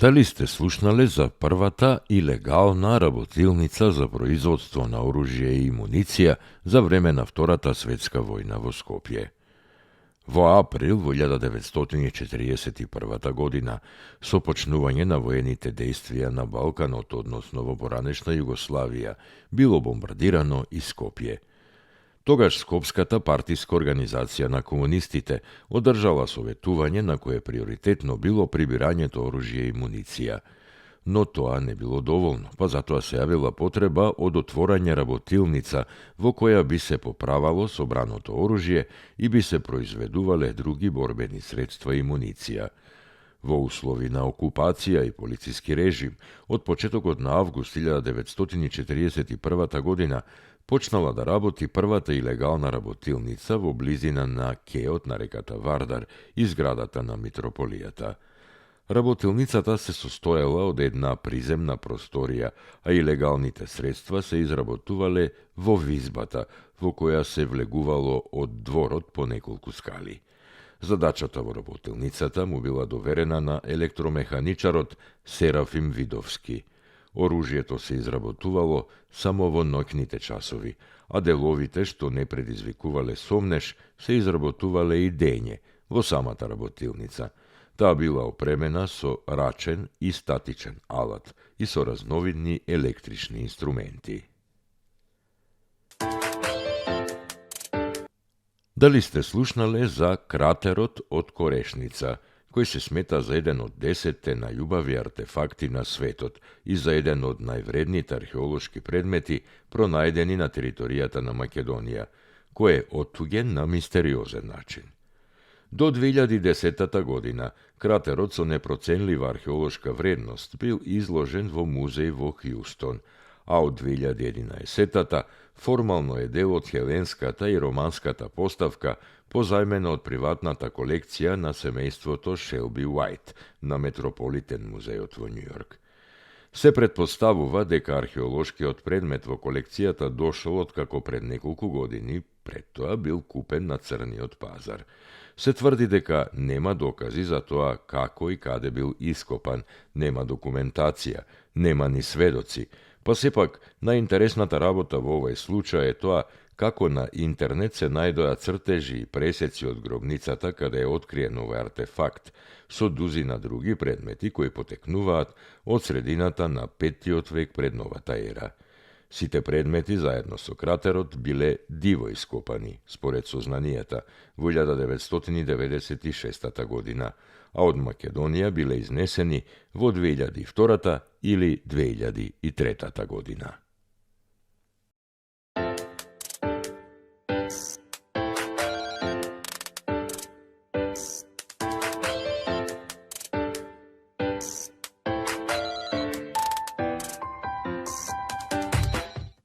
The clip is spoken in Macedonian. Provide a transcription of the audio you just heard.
Дали сте слушнале за првата и легална работилница за производство на оружје и муниција за време на Втората светска војна во Скопје? Во април во 1941 година, со почнување на воените дејствија на Балканот, односно во поранешна Југославија, било бомбардирано и Скопје. Тогаш Скопската партиска организација на комунистите одржала советување на кое приоритетно било прибирањето оружје и муниција. Но тоа не било доволно, па затоа се јавила потреба од отворање работилница во која би се поправало собраното оружје и би се произведувале други борбени средства и муниција. Во услови на окупација и полициски режим, од почетокот на август 1941 година почнала да работи првата илегална работилница во близина на кеот на реката Вардар и зградата на митрополијата. Работилницата се состоела од една приземна просторија, а илегалните средства се изработувале во визбата, во која се влегувало од дворот по неколку скали. Задачата во работилницата му била доверена на електромеханичарот Серафим Видовски. Оружјето се изработувало само во ноќните часови, а деловите што не предизвикувале сомнеш се изработувале и дење во самата работилница. Таа била опремена со рачен и статичен алат и со разновидни електрични инструменти. Дали сте слушнале за кратерот од Корешница, кој се смета за еден од 10 најубави артефакти на светот и за еден од највредните археолошки предмети пронајдени на територијата на Македонија, кој е оттуген на мистериозен начин. До 2010 година кратерот со непроценлива археолошка вредност бил изложен во музеј во Хјустон, а од 2011 формално е дел од хеленската и романската поставка позајмена од приватната колекција на семејството Шелби Уајт на Метрополитен музејот во Њујорк. Се претпоставува дека археолошкиот предмет во колекцијата дошол откако пред неколку години пред тоа бил купен на црниот пазар. Се тврди дека нема докази за тоа како и каде бил ископан, нема документација, нема ни сведоци, па сепак најинтересната работа во овој случај е тоа како на интернет се најдоа цртежи и пресеци од гробницата каде е откриен овој артефакт, со дузина други предмети кои потекнуваат од средината на 5 век пред новата ера. Сите предмети заедно со кратерот биле диво ископани, според сознанијата, во 1996 година, а од Македонија биле изнесени во 2002 или 2003 година.